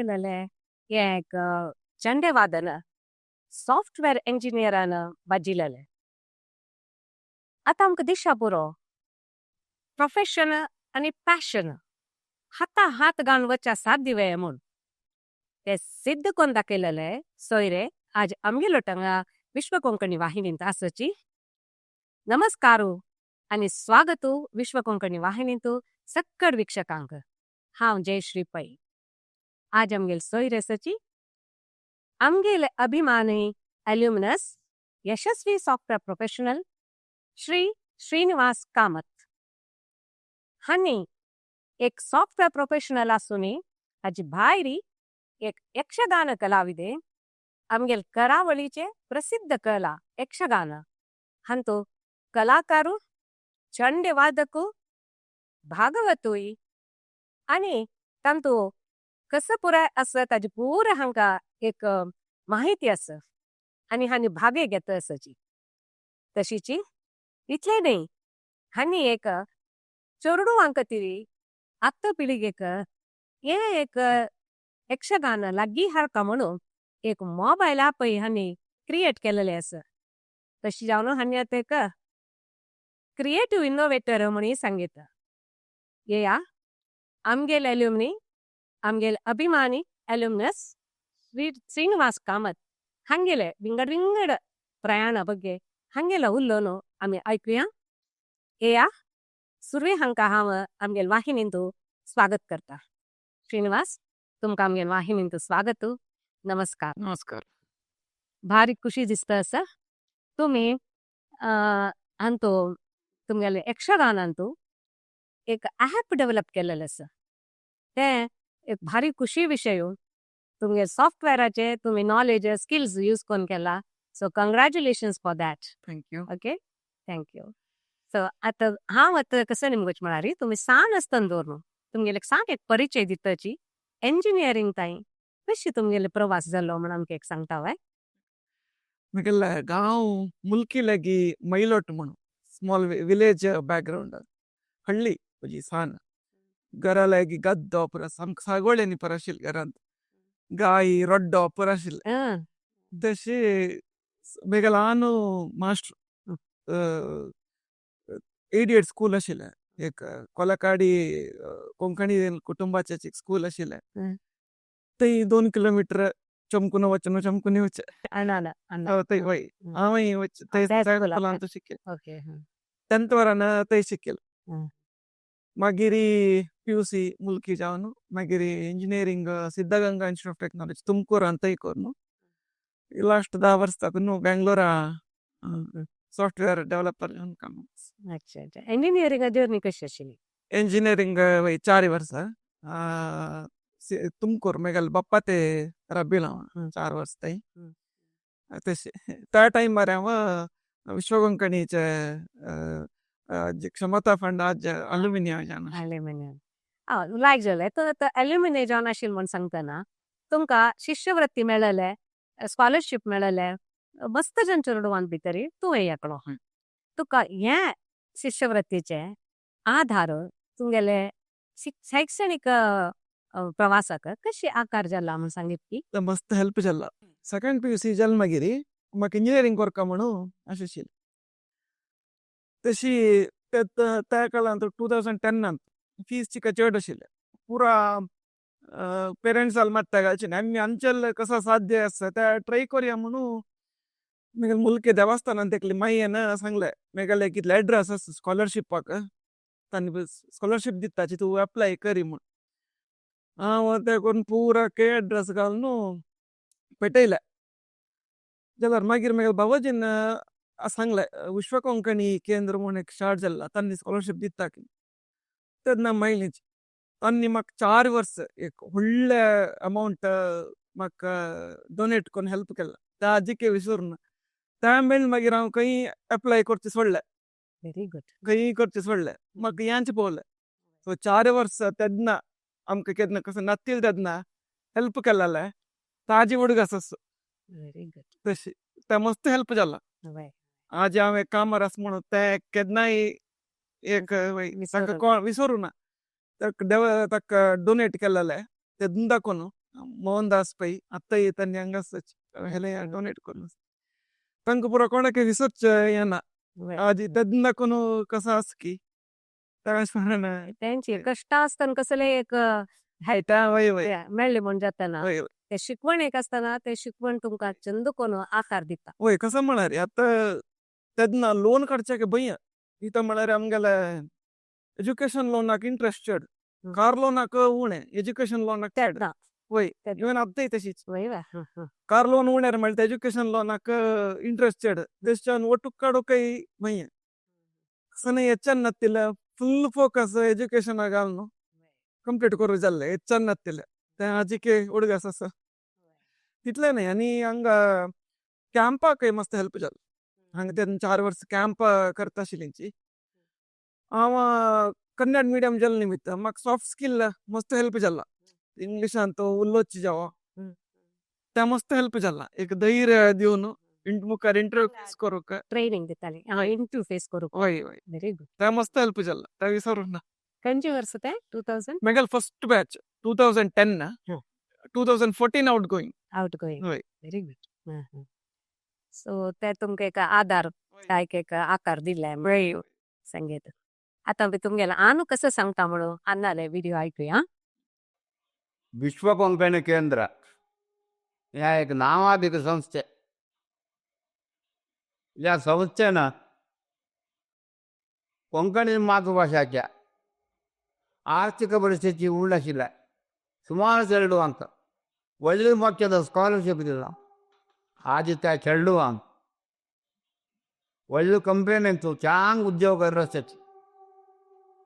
केलेले एक चंडेवादन सॉफ्टवेअर इंजिनियरान वाजिलेले. आतां आमकां दिशा पुरो प्रोफेशन आनी पॅशन हाता हात घालून वचच्या साध्य वे म्हूण ते सिद्ध कोन्न दाखयलेले सोयरे आज आमगेलो हांगा विश्व कोंकणी वाहिनींत आसची. नमस्कारू आनी स्वागत विश्व कोंकणी वाहिनींत सक्कड वीक्षकांक. हांव जयश्री पै. आज आमगेल सोयरे आसाची आमगेले अभिमानी अल्युमिनस, यशस्वी सॉफ्टवेअर प्रोफेशनल श्री श्रीनिवास कामत. हांणी एक सॉफ्टवेअर प्रोफेशनल आसून हाजी भायरी एक यक्षगान कलाविदे. आमगेल करावळीचे प्रसिद्ध कला यक्षगान हांतो कलाकारू, चंडवादकू, भागवतूय आनी तांतू कसं पुराय आसा ताजी पुराय हांकां एक माहिती आसा आनी हांणी भागे घेता आसाची. तशीची इतलें न्ही, हांणी एक चेडवांक तरी आत्तां पिळगेक हे एक यक्षगान लागीं हाडका म्हणून एक मोबायल ऍपय हांणी क्रिएट केलेले आसा. तशी जावन हांणी आतां एक क्रिएटिव्ह इनोवेटर म्हणून सांगिता. येया, आमगेले अल्युमनी, आमगेले अभिमानी अल्युमनस श्री श्रीनिवास कामत हांगेले विंगड विंगड प्रयाण ಬಗ್ಗೆ हांगेलो उल्लोनो आमी आयकुया. येया, सुरवे हांकां हांव आमगेले वाहिनींत स्वागत करता. श्रीनिवास, तुमकां आमगेले वाहिनींत स्वागत. नमस्कार. नमस्कार. भारी खुशी दिसता आसा. तुमी हांतो तुमगेले यक्षगानांतू एक ऍप डेव्हलप केलेलें आसा. तें एक भारी खुशी विशय. तुमगे सॉफ्टवेअराचे तुमी नॉलेज, स्किल्स यूज करून केला. So congratulations for that. Thank you. Okay, thank you. So आतां हांव आतां कसं निमगोच म्हळ्यार तुमी सान आसतना दवरून तुमगेले सांग एक परिचय दिताची, इंजिनियरींग ताई कशी तुमगेले प्रवास जालो म्हण आमकां एक सांगता वय? म्हगेले गांव मुल्की लागी मೈलोट म्हणून स्मॉल विलेज बॅकग्राऊंड, हಳ್ಳಿ ಒಂಜಿ ಸಾನ. ಗರ ಲಾಗಿ ಗದ್ದೋ ಪುರ ಸಾಮಕ್ ಸಾಗೋಳೆನಿ ಪೂರ ಆಶಿಲ್ घरांत, ಗಾಯಿ ರೊಡ್ಡೋ ಪೂರ ಆಶಿಲ್. ತಶಿ मेगेलो आನು ಮಾಸ್ಟ್ರು, एडिएट स्कूल आशिल्लें एक, कोलकाडी कोंकणी कुटुंबाचें एक स्कूल आशिल्लें. थंय 2 किलोमिटर चमकून वचून चमकून येवचें. अण्णान अण्णा. हय, थंय वय. हांवूय वच थंय. त्या स्कुलाक. स्कुलांत शिकेल. 10th वरान थंय शिकेल. मागीर पीयूसी मुल्की जावन मागीर engineering Siddaganga institute of technology तुमकूरान थंय करून लास्ट 10 वर्स साकून बेंगलोरा सॉफ्टवेअर डेव्हलपर जावन काम. अच्छा अच्छा इंजिनियरिंग जर्नी कशी आशिल्ली? इंजिनियरिंग वय 4 वर्सां तुमकूर मेगेले बप्पा ते रब्बीला हांव 4 वर्स थंय. तशें त्या टायमार हांव विश्व कोंकणीचे क्षमता फंड आज अल्युमिनी जावन. अल्युमिनियम लायक जालें. तर आतां अल्युमिनी जावन आशिल्लें म्हूण सांगतना तुमकां शिश्यवृत्ती मेळ्ळेले, स्कॉलरशीप मेळ्ळेले मस्त जण चेडवान भितर तूं एकलो. तुका हें शिश्यवृत्तीचे आधार तुमगेले शैक्षणिक प्रवासाक कशी आकार जाला म्हूण सांगीत की? मस्त हेल्प जाला. सेकंड पीयूसी जाल मागीर म्हाका इंजिनियरींग करका म्हणून अशें आशिल्लें. तशी त्या काळांत 2010नांत फीज चिका चड आशिल्लें पुरा. पेरंट्साल मात्ता घालचे आमी आमच्याल कसो साध्य आसा त्या ट्राय करुया म्हणून मागीर मुल्के देवस्थानांत एकली माईन सांगलें, मेगेले कितले एड्रेस आसा स्कॉलरशिपाक, तांणी स्कॉलरशीप दिताची, तूं एप्लाय करी म्हूण. हांव तें करून पुरा के एड्रेस घालून पेटयलें. जाल्यार मागीर मागीर बाबाजीन सांगलें, विश्व कोंकणी केंद्र म्हूण एक स्टार्ट जाल्ला, तांणी स्कॉलरशीप दिता तेन्ना मेळ्ळीच. तांणी म्हाका 4 वर्स एक व्हडले अमावंट म्हाका डोनेट करून हेल्प केला, ते आजिके विसरून. त्या मेळ्ळे मागीर हांव खंय एप्लाय करचें सोडलें. Very good. खंय करचें सोडलें, म्हाका यांच पवलें. सो 4 वर्स तेन्ना आमकां केन्ना कसो नातील तेन्ना हेल्प केलेलें ताजी उडगास आसा. Very good. तशी ते मस्त हेल्प जाला. आज हांव एक कामार आसा म्हणून ते केन्नाय एक ताका कोण विसरूना, ताका देव ताका डोनेट केलेलें तेन्ना दाखोवन. मोहन दास पै आतांय तांणी हांगा आसा हेले डोनेट करून तांकां पुरो कोणाक विसरचें येना. आजी तेन्ना कोण कसो आसा की ताका तेंची कश्ट आसतना कसले एक त्या वय वय मेळ्ळे म्हण जाताना वय ते शिकवण एक आसतना ते शिकवण तुमकां चंद कोण आकार दिता. वय, कसं म्हळ्यार आतां तेन्ना लोन काडच्याक भंय इथं म्हळ्यार आमगेले एज्युकेशन लोनाक इंट्रस्ट चड, कार लोनाक उणें, एज्युकेशन लोनाक चड. तेन्ना वय, इवन आतांय तशीच. वय वा हां हां. कार लोन उणें मेळटा, एज्युकेशन लोनाक इंट्रस्ट चड, देशान ಒಟ್ಟು काडूंकय भंय. कसं ಹೆಚ್ಚನ್ ನತ್ತಿಲ್ಲ, फुल फोकस एज्युकेशनाक घाल न्हू, कंप्लीट करूं जाल्लें ಹೆಚ್ಚನ್ नತ್ತಿಲ್ಲ तें आजिके उडगास आसा तितलें न्हय. आनी हांगा कॅम्पाकय मस्त हेल्प जालो. हांगा तेन्ना 4 वर्स कॅम्प करता आशिल्ली. हांव कन्नड मिडियम जाल्ले निमित्त म्हाका सॉफ्ट स्कील मस्त हेल्प जाला. इंग्लिशान तो उलोवचें जावं तें मस्त हेल्प जाला, एक धैर्य दिवन मुखार इंटरव्यू फेस करूंक. ट्रेनिंग दिताली हां इंटरव्यू फेस करूंक. वय वय. Very good. तें मस्त हेल्प जाला, तें विसरूंक ना. खंयचे वर्स तें, 2000? म्हगेलें first batch 2010, 2014 out going. Out going. वय. Very good. सो ते तुमकां एक आदार काय एक आकार दिलाय वय. संगीत. आतां बी तुमगेलें आनू कसं सांगता म्हणून अन्नाले व्हिडिओ ऐकूया. ವಿಶ್ವ ಕೊಂಕಣಿ ಕೇಂದ್ರ ह्या एक नांवादीक संस्थे. या संस्थेनं कोंकणी मातृभाषाच्या ಆರ್ಥಿಕ ಪರಿಸ್ಥಿತಿ ಉಳ್ಳಾಶಿಲ್ಲ ಸುಮಾರು ಚೆರಡುವಂತ ಒಳ್ಳೆ ಮಕ್ಕಳ ಸ್ಕಾಲರ್ಶಿಪ್ ಇಲ್ಲ ಆದಿತ್ಯ ಚೆರಡುವಂತ ಒಳ್ಳೆ ಕಂಪನಿ ಅಂತು ಚಾಂಗ್ ಉದ್ಯೋಗ ಇರಸ್ತೈತಿ.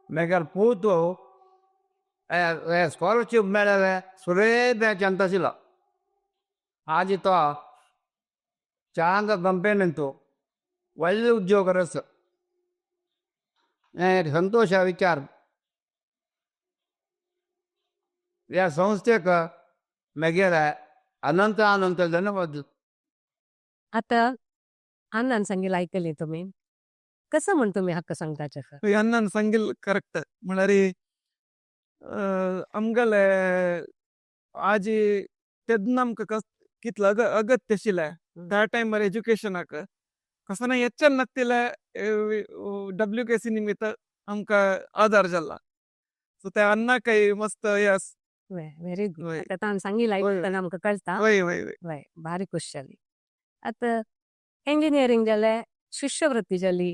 ಮೇಗಲ್ ಪೂತು ಸ್ಕಾಲರ್ಶಿಪ್ ಮೇಲೆ ಸುರೇ ಬ್ಯಾಚ್ ಅಂತಸಿಲ್ಲ. ಆದಿತ್ತ ಚಾಂಗ ಕಂಪನಿ ಅಂತು ಒಳ್ಳೆ ಉದ್ಯೋಗ ರಸ ಸಂತೋಷ ವಿಚಾರ. या संस्थेक मागीर अनंत अनंत धन्यवाद. आता अण्णान सांगितलं ऐकले तुम्ही, कसं म्हण तुम्ही हक्क सांगताचे? अण्णान सांगितलं करेक्ट. म्हळ्यार आमगेले आजी तेन्ना आमकां कस कितलो अगत्य आशिल्लें त्या टायमार एज्युकेशनाक. कसो ना ಹೆಚ್ಚन नत्तिले डब्ल्यू के सी निमित्त आमकां आदार जाला. सो ते अण्णाकय मस्त हे आस. Very good. वय. आता ताण सांगितलं वय. ऐकतना आमकां कळटा. वय वय वय. वय, भारी खुश जाली. आतां इंजिनियरींग जालें, शिष्यवृत्ती जाली,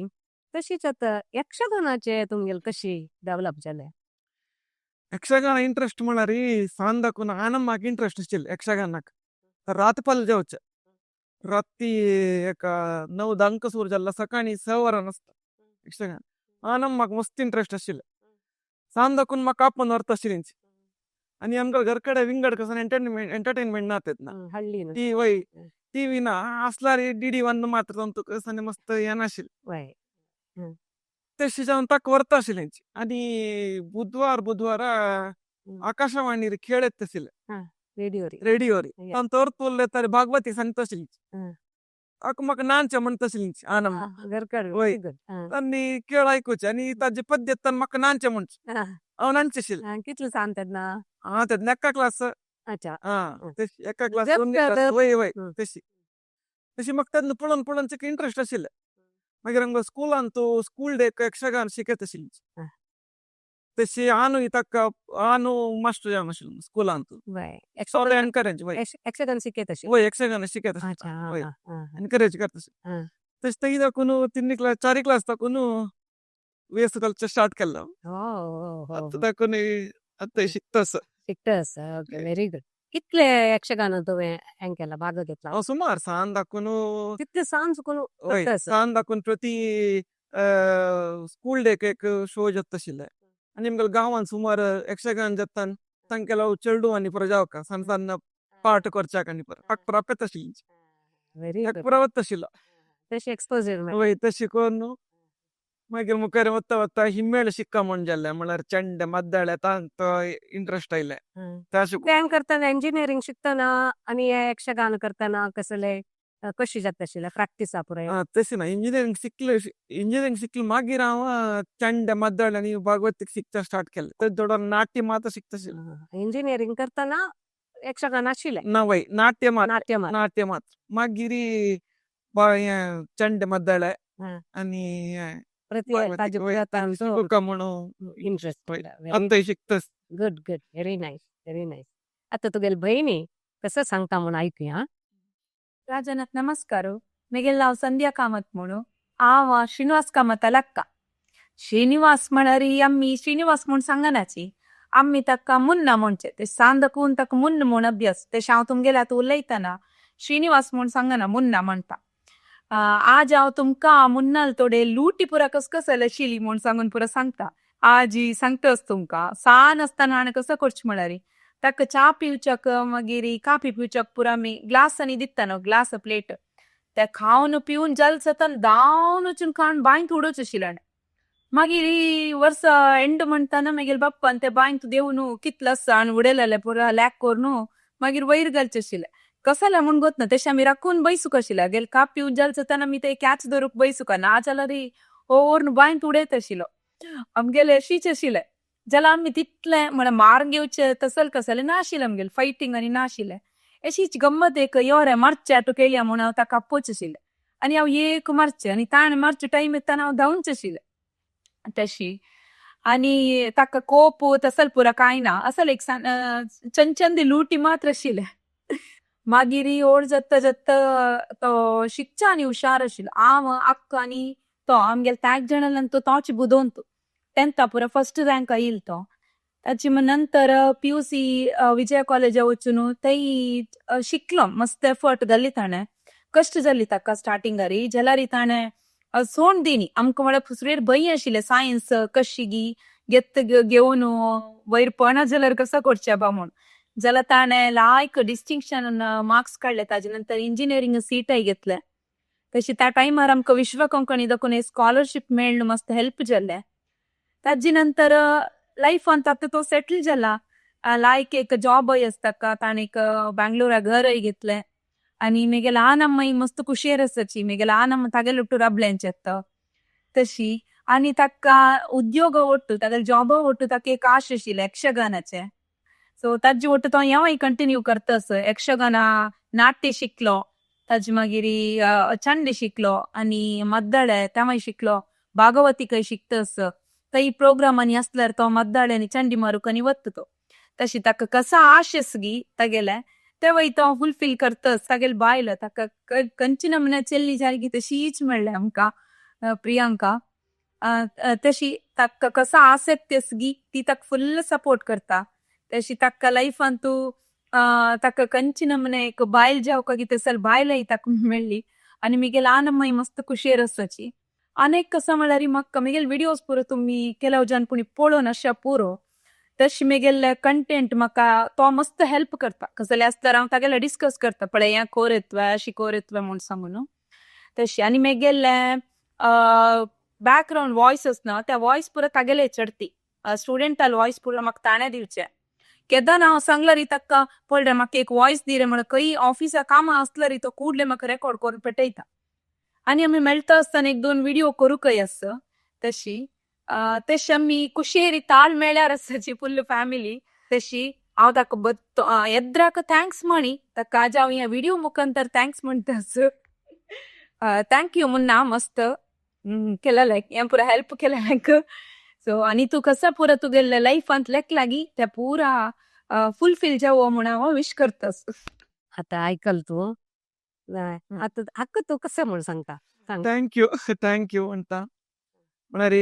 तशीच आतां यक्षगानाचे तुमगेले कशी डेव्हलप जालें? यक्षगान इंट्रस्ट म्हळ्यार सान दाखून आनंद म्हाका इंट्रस्ट आशिल्लें यक्षगानाक. रातपाल जावचें, राती एका 9-10ंक सुरू जाल्लो, सकाळी 6 वरां आसता यक्षगान. आनंद म्हाका मस्त इंट्रस्ट आशिल्लें. सान दाखून म्हाका आपोवन व्हरता आशिल्ली. आनी आमकां घर कडेन विंगड कसो एंटरटेनमेंट ना तेन्ना. हळ्ळी न्हू. टी वय, टीव्ही ना आसल्यार डीडी 1 मात्र तुमकां आनी मस्त येनाशिल्लें. तशें जावन ताका व्हरता आशिल्लें. आनी बुधवार बुधवारा आकाशवाणीर खेळ येता आशिल्ले. रेडिओ. रेडियोर. तांचो अर्थ उलयताले, भागवती सांगता आशिल्ली. ताका म्हाका नानचें म्हणटा आशिल्ली आनंद. घरकड. वय. गुड. आनी खेळ आयकुचे आनी ताजे पद्यत म्हाका नानचें म्हणचें, हांव नानचें आशिल्लें. कितले सांग तेन्ना? हा, तेन्ना एका क्लास. हा, तशी एका क्लास, दोन क्लास, वय वय. तशी तशी म्हाका तेन्ना पळोवन पळोवन इंट्रस्ट आशिल्लें. मागीर आमकां स्कुलान तूं स्कूल डेक यक्षगान शिकयता आशिल्ली. तशी आनूय ताका आनू मास्टर जावन आशिल्लो स्कुलान तूं. सगळें एनकरेज, वय. यक्षगान शिकयता आशिल्ले? वय, यक्षगान शिकयता. वय. एनकरेज करता. तशें तेगी दाखून तिन्ही क्लास चारी क्लास दाखून वेस घालचें स्टार्ट केल्लो. हो हो हो आतां दाखून आतां शिकता आसा. शिकता आसा. Okay, very good. कितले यक्षगान तुवें हें केला, भाग घेतला? हांव सुमार सान दाखून. तितले सान चुकून वय. करता आसा. सान दाखून प्रति स्कूल डेक एक शो जाता आशिल्ले. आनी आमगेल्या गांवान सुमार यक्षगान जाता, तांगेलो चेडूं आनी पुरो जावका सान सान पार्ट करच्याक आनी पुरो ताका पुरो आपयता आशिल्ली. व्हेरी ताका गुड. पुरो वता आशिल्लो. तशी एक्सपोजर. वय, तशें करून मागीर मुखार वता वता हिम्मेळ शिक्का म्हण जालें, म्हळ्यार चेंडे मद्दळे तांक इंट्रस्ट आयलें त्या शिकून. तें करतना, इंजिनियरींग शिकतना आनी हे यक्षगान करतना कसले कशी जाता आशिल्लें प्रॅक्टिसा पुराय? तशें ना, इंजिनियरींग शिकले, इंजिनियरींग शिकले मागीर हांव चेंडे मद्दळे आनी भागवतीक शिकता स्टार्ट केलें. ते थोडो नाट्य मात्र शिकता आशिल्लें. इंजिनियरींग करतना यक्षगान आशिल्लें. ना वय, नाट्य मात्र. नाट्य मात्र. नाट्य मात्र. मागीर हें चंड मद्दळे आनी हें प्रति भागवती ताजे वय, तुका म्हणून इंट्रस्ट. आतां शिकतस. Good, good, very nice, very nice. आतां तुगेले भयणी कसं सांगता म्हूण आयकुया. राजनाथ नमस्कार. मेगेल नांव संध्या कामत म्हणू. हांव श्रीनिवास कामताला अक्का. श्रीनिवास म्हळ्यार आमी श्रीनिवास म्हूण सांगनाची, आमी ताका मुन्ना म्हणचे. ते सांदकून ताका मुन्न म्हूण अभ्यास. तशें हांव तुमगेले आतां उलयतना श्रीनिवास म्हूण सांगना, मुन्ना म्हणटा. आज हांव तुमकां मुन्नाल थोडे लुटी पुरा कस कसले आशिल्ली म्हूण सांगून पुरा सांगता. आजी सांगताच तुमकां, सान आसतना हाणें कसो करचें म्हळ्यार ताका च्या पिवच्याक, मागीर काफी पिवच्याक पुरा आमी ग्लासांनी दिता न्हू, ग्लास प्लेट, ते खावन पिवन जाल जाता धांवन वचून खावन बांयत उडोवचें आशिल्लें. मागीर वर्सा एंड म्हणटाना मागीर बाप्पान ते बांयत देवन कितलो आसा आनी उडयलेलें पुरा लॅक करून मागीर वयर घालचें आशिल्लें. कसलें म्हूण गोत ना, तशें आमी राखून बैसूक आशिल्लें. गेल काप पिवन जाल जाताना आमी ते कॅच धरूंक बैसूक ना जाल्यार ओव्हरून बांयत उडयत आशिल्लो. आमगेलें अशीच आशिल्लें. जाल्यार आमी तितलें म्हळ्यार मारून घेवचें तसल कसलें ना आशिल्लें, आमगेलें फायटींग आनी ना आशिल्लें. अशीच गम्मत एक यो रे मारचें आतां केळया म्हूण हांव ताका आपोवचें आशिल्लें आनी हांव एक मारचें आनी ताणें मारचे टायम येतना हांव धांवचें आशिल्लें तशी. आनी ताका कोप तसल पुरा कांय ना, असल एक चंचंदी लुटी मात्र आशिल्लें. मागीर व्हड जाता जाता तो शिकचा आनी हुशार आशिल्लो. हांव, अक्का आनी तो आमगेले त्याग जाणां तो तोच बुदवंत. तेंथा पुरा फर्स्ट रँक आयिल्लो तो. ताचे नंतर पीयूसी विजया कॉलेजा वचून थंय शिकलो, मस्त एफर्ट घाली ताणें. कश्ट जाली ताका स्टार्टिंगारी, जाल्यार ताणें सोण दिनी. आमकां म्हळ्यार फुसरेर भंय आशिल्लें, सायन्स कशी गी घेत घेवन वयर पडना जाल्यार कसो करचें बा म्हूण. जाल्यार ताणें लायक डिस्टिंक्शन मार्क्स काडले. ताजे नंतर इंजिनियरींग सीटय घेतलें. तशी त्या टायमार आमकां विश्व कोंकणी दाखोवन स्कॉलरशीप मेळ्ळें, मस्त हेल्प जालें. ताजे नंतर लायफान आतां तो सेटल जाला, लायक एक जॉबय आसा ताका. ताणें एक बेंगलोरा घरय घेतलें. आनी मेगे ल्हान अम्माय मस्त खुशयेर आसाची. मेगे ल्हान अम्मा तागेले ಒಟ್ಟು रबल्यांचे येता तशी. आनी ताका उद्योग ಒಟ್ಟು तागेले जॉब ಒಟ್ಟು ताका एक आश आशिल्लें यक्षगानाचें. सो ताजे ಒಟ್ಟು तो हेंवूय कंटिन्यू करता. यक्षगान नाट्य शिकलो, ताजे मागीर चंड शिकलो आनी मद्दळे तेंवूय शिकलो, भागवतीकय शिकता. थंय प्रोग्रामांनी आसल्यार तो मद्दळे आनी चंडी मारूंक आनी वता तो. तशी ताका कसो आश आसा गी तागेलें तेंवूय तो फुलफील करता. तागेले बायल ताका खंयची नमुन्याची चेल्ली जाली तशीच मेळ्ळें आमकां, प्रियांका. तशी ताका कसो आसक्ती आसा गी ती ताका फुल्ल सपोर्ट करता. तशी ताका लायफान तूं ताका खंयची नमुने एक बायल जावपाक गी तसली बायलय ताका मेळ्ळी. आनी मेगे ल्हान अम्माय मस्त खुशयेर आसाची. आनी एक कसो म्हळ्यार म्हाका मेगेले विडियोज पुरो तुमी केल्याव जावन कोणी पळोवन अशें पुरो, तशें मेगेले कंटेंट म्हाका तो मस्त हेल्प करता. कसलें आसल्यार हांव तागेले डिस्कस करता, पळय हें कोर येतवे अशें कोर येतवे म्हूण सांगून न्हू तशें. आनी मेगेले बॅकग्रावंड वॉयस आसना त्या वॉयस पुरो तागेले चडती स्टुडंटाल वॉयस पुरो म्हाका ताणें दिवचें. केन्ना हांव सांगल्यार ताका पळय रे म्हाका एक वॉयस दी रे म्हळ्यार खंय ऑफिसा कामां आसल्यार तो कूडले म्हाका रेकॉर्ड करून पेटयता. आनी आमी मेळटा आसतना एक दोन विडियो करूंकय आसा तशी. तशें आमी खुशयेरी ताल मेळ्यार आसाची फुल्ल फॅमिली. तशी हांव ताका बत्तो येद्राक thanks म्हणी ताका. आज हांव ह्या विडियो मुखांतर thanks म्हणटा. Thank you Munna, मस्त केलेलें हें पुरा हेल्प केलेलें. सो आनी तूं कसो पुरा तुगेले लायफांत लेखलागी ते पुरा फुलफील जावो म्हूण हांव विश करता. आतां आयकल तूं, आतां आक्का तूं कशें म्हूण सांगता, सांग. Thank you, thank you म्हणटा. म्हळ्यार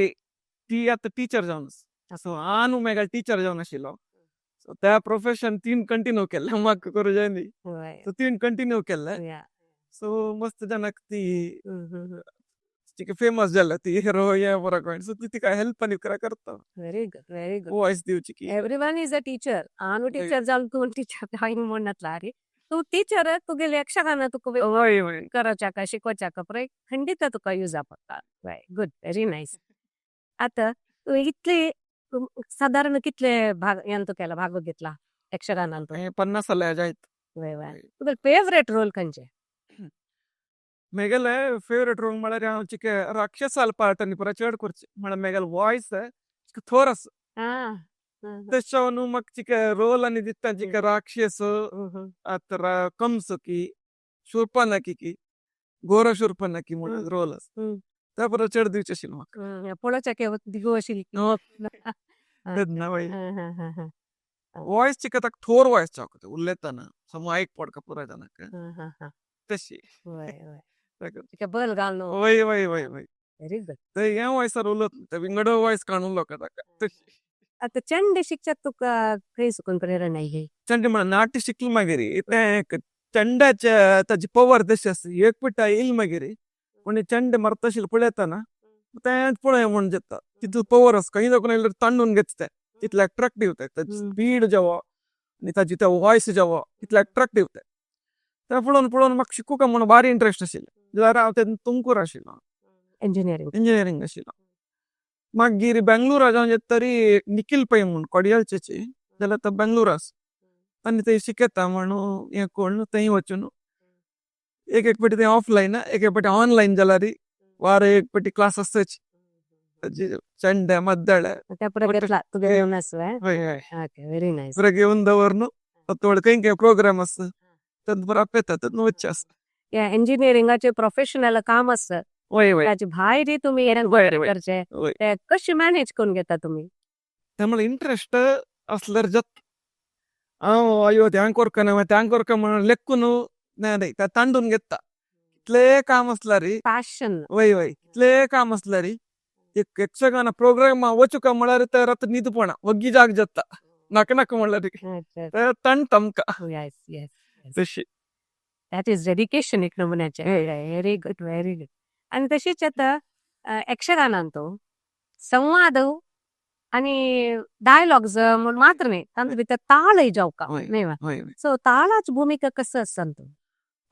ती आतां टिचर जावन आसा. सो हांव मेगेलो टिचर जावन आशिल्लो, सो त्या प्रोफेशन तीन कंटिन्यू केल्लें, म्हाका करूं जाय न्ही. सो तीन कंटिन्यू केल्लें. सो मस्त जाणाक ती फेमस जाल्या ती हिरो हे बरो करून, सो ती तिका हेल्प आनी करता. Very good, very good. Voice दिवची की. Everyone is a teacher. हांव टिचर जावन तूं टिचर हांव म्हूण नातला रे, तूं टिचर तुगेले यक्षगान तुका वय वय करच्याक शिकोवच्याक पळय खंडीत तुका युजा पडटा. Good, very nice. आतां तुवें इतले सादारण कितले भाग यान तूं केला, भाग घेतला यक्षगानान तूं? 50 जाल्यार जायत. वय वय, तुगेले फेवरेट रोल खंयचे? मेगेले फेवरेट रोल म्हळ्यार हांव चिके राक्षसाल पार्ट आनी पुरा चड करचे, म्हळ्यार मेगेले वॉयस थोर आसा. तशें म्हाका चिका रोल आनी दिता चिका राक्षस आतर कंस की शूर्पणखी की घोर शूर्पणखी म्हणून रोल आसा. त्या बरोबर चड दिवचे आशिल्लें म्हाका. पळोवच्याक दिगो आशिल्ली. तेन्ना वय वॉयस चिका ताका थोर वॉयस चावता उलयतना समू आयक पडका पुराय जाणाक तशी. वय वय, तिका बल घालून. वय वय वय वय. Very good. ते हे वॉयसार उलयत ते विंगड वॉयस काडून लोकां ताका तशी. आतां चेंडे शिकच्याक तुका खंय सुकून प्रेरणा ही? चंड म्हणा नाट्य शिकले मागीर तें एक चंडाचे ताजी पवर तशी आसा, एक पिठा येयल मागीर कोणी चंड मारता आशिल्लें पळयतना तें पळय म्हूण जाता, तितू पवर आसा खंय दाखोवन येयल्यार तांडून घेता तें, तितलें अट्रॅक्टीव तें, ताजी स्पीड जावो आनी ताजी ते वॉयस जावो तितलें अट्रॅक्टीव तें. तें पळोवन पळोवन म्हाका शिकूंक म्हूण भारी इंट्रस्ट आशिल्लें. जाल्यार हांव तेन्ना तुमकूर आशिल्लो. इंजिनियरींग. इंजिनियरींग आशिल्लो. मागीर बेंगलोरा जावन येता तरी निखील पै म्हूण कोडियालचेची जाल्यार तो बेंगलोर आसा आनी थंय शिकयता म्हणून हें करून थंय वचून एक एक पाटी थंय ऑफलायन, एक एक पाटी ऑनलायन जाल्यार वार एक पाटी क्लास आसताच चेंडे मद्दळे. त्या पुरा घेतला तुगे घेवन आसा. हय हय. Okay, very nice. पुरा घेवन दवरून थोडे खंय खंय प्रोग्राम आसा तेन्ना पुरा आपयता तेन्ना वचचें आसता. इंजिनियरिंगाचे प्रोफेशनल काम आसता. वय वय. ताचे भायर तुमी करचे ते कशें मॅनेज करून घेता तुमी? ते म्हळ्यार इंट्रस्ट आसल्यार जाता. हांव अयो तें कोरका तें कोरका म्हणून लेखून ना न्ही तें तांडून घेता, कितलें काम आसल्यार. पॅशन. वय वय, कितलें काम आसल्यार एक यक्षगान प्रोग्राम वचूका म्हळ्यार ते रात न्हीद पडना, वग्गी जाग जाता, नाका नाका म्हणल्यार ते ताणटा आमकां. येस येस. तशी. That is dedication एक नमुन्याचें. Very good, very good. आनी तशीच आतां यक्षगानान तो संवाद आनी डायलॉग्स म्हूण मात्र न्ही, तातूंत भितर ताळय जावका न्ही वा? हय. सो ताळाची भुमिका कसो आसा तो?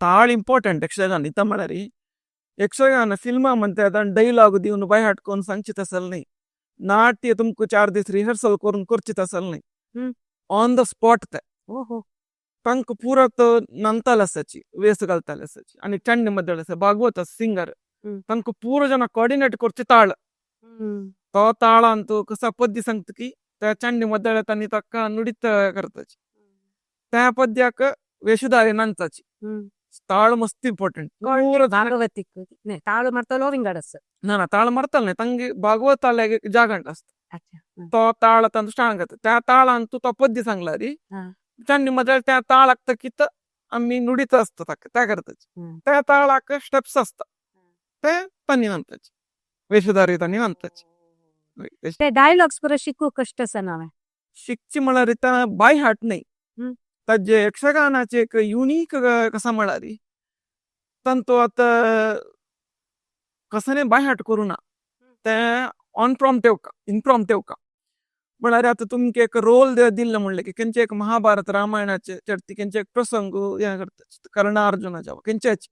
ताळ इम्पॉर्टंट यक्षगान इता म्हळ्यार यक्षगान फिल्मां म्हणटा आतां डायलॉग दिवन बाय हार्ट करून सांगची तसल न्ही, नाट्य तुमकां 4 दीस रिहर्सल करून करची तसल न्ही, ऑन the spot ते. तांकां पुरो तो नंताल आसाची वेस घालताले आसाची आनी चंड मद्दळ आसा, भागवत आसा सिंगर, तांकां पुरो जाणां कॉर्डिनेट करचे ताळ. तो ताळान तूं कसा पद्य सांगता की त्या चंड मद्दळ तांणी ताका नुडीत करताची, त्या पद्याक वेशधारी नांचाची. ताळ मस्त इम्पॉर्टंट. भागवतीक न्ही ताळ मारतलो विंगड आसा. ना ना, ताळ मारताले न्ही, तांगे भागवताले जागण आसता, तो ताळ तांचो स्टार्ट करता, त्या ताळान तूं तो पद्य सांगला री चंड मद्दळ त्या ताळाक तकीत आमी नुडीत आसता ताका त्या करताची, त्या ताळाक स्टेप्स आसता ते तांणी नांताची, वेशधारी तांणी नांताची. ते डायलॉग्स पुरो शिकूंक कश्ट आसा ना? शिकची म्हळ्यार ता बाय हार्ट न्ही, ताजे यक्षगानाचे एक युनीक कसा म्हळ्यार तांचो आतां कसने बाय हार्ट करूं ना, तें ऑन प्रॉम्प्ट येवका इनप्रॉम्प्ट येवका. म्हळ्यार आतां तुमकां एक रोल दिल्लो म्हणलें की खंयचे एक महाभारत रामायणाचे चडती खंयचे एक प्रसंग हें करता कर्णा अर्जुनाच्या खंयचेच